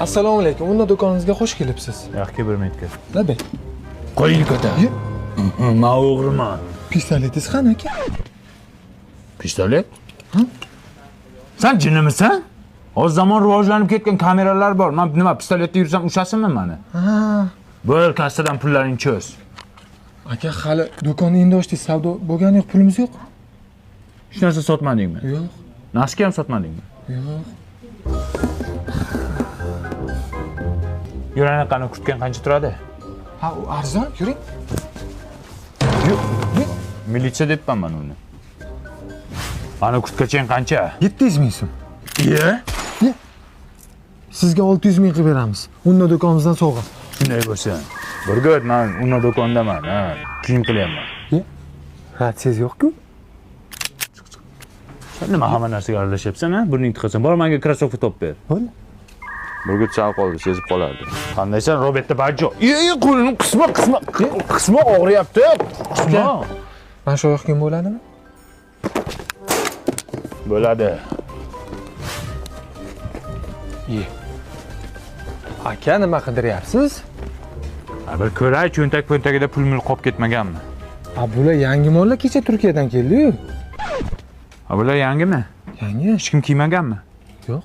Assalomu alaykum. Unda do'konimizga xush kelibsiz. Yo'q, bir minutga. Labay. Qo'lingni ko'tar. Men o'g'riman. Pistoletingiz qani aka? Pistolet? Sen jinnimisan? Hozir zamon rivojlanib ketgan, kameralar bor. Men nima, pistoletda yursam ushlasinmi meni? Ha. Bo'l, kassadan pullaringni cho'z. Aka, hali do'konni endi ochdik, savdo bo'lgani yo'q, pulimiz yo'q. Hech narsa sotmadingmi? Yo'q. Naski ham sotmadingmi? Yo'q. Yur, anaqani kurtkan qancha turadi? Ha, u arzon, yuring. Yo'q. Militsiya debman man uni. Ana kurtkachang qancha? 700 ming so'm. Iye. Sizga 600 ming qilib beramiz. Unda do'konimizdan sovg'a. Shunday bo'lsin. Burgut, man uni do'kondaman, ha, kiyim qilyapman. Ratsiyangiz yo'q-ku? Sen nima hamma narsaga aralashyapsan, ha? Burningni tiqasan. Bor, menga krossovka topib ber. Bo'ldi. Burgut sal qoldi, sezib qolardi. Qandaysan, Roberto Baggio? Iye, qo'limni qisma, qisma, qisma og'riyapti. Qisma. Mana shu oyoq kiyim bo'ladimi? Bo'ladi. Iye. Aka, nima qidiryapsiz? Ha, bir ko'ray, cho'ntak po'ntagida pul mul qolib ketmaganmi? Ha, bular yangi mollar, kecha Turkiyadan keldi-yu. Ha, bular yangimi? Yangi. Hech kim kiymaganmi? Yo'q.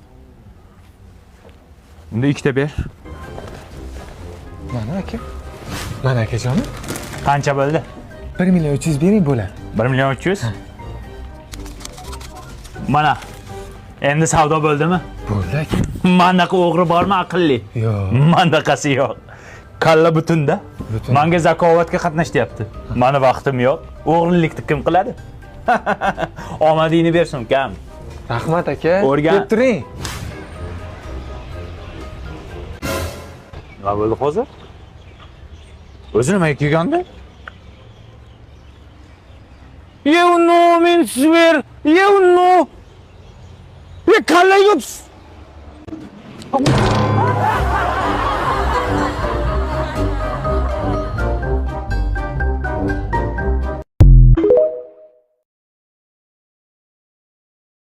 Unda ikkita ber. Mana aka. Mana akajonim. Qancha bo'ldi? 1 million 300 bering bo'ladi. 1 million 300? Mana. Endi savdo bo'ldimi? Bo'ldi aka. Mandaqa o'g'ri bormi aqlli? Yo'q. Mandaqasi yo'q. Kalla butunda. Butun. Manga zakovatga qatnash deyapti. Mani vaqtim yo'q. O'g'rilikni kim qiladi? Omadingni bersin, ukam. Rahmat aka. O'rgan. Kelib turing. Nima bo'ldi hozir? O'zi nimaga kelgandi? You know men swear, you know. Ye kallaga.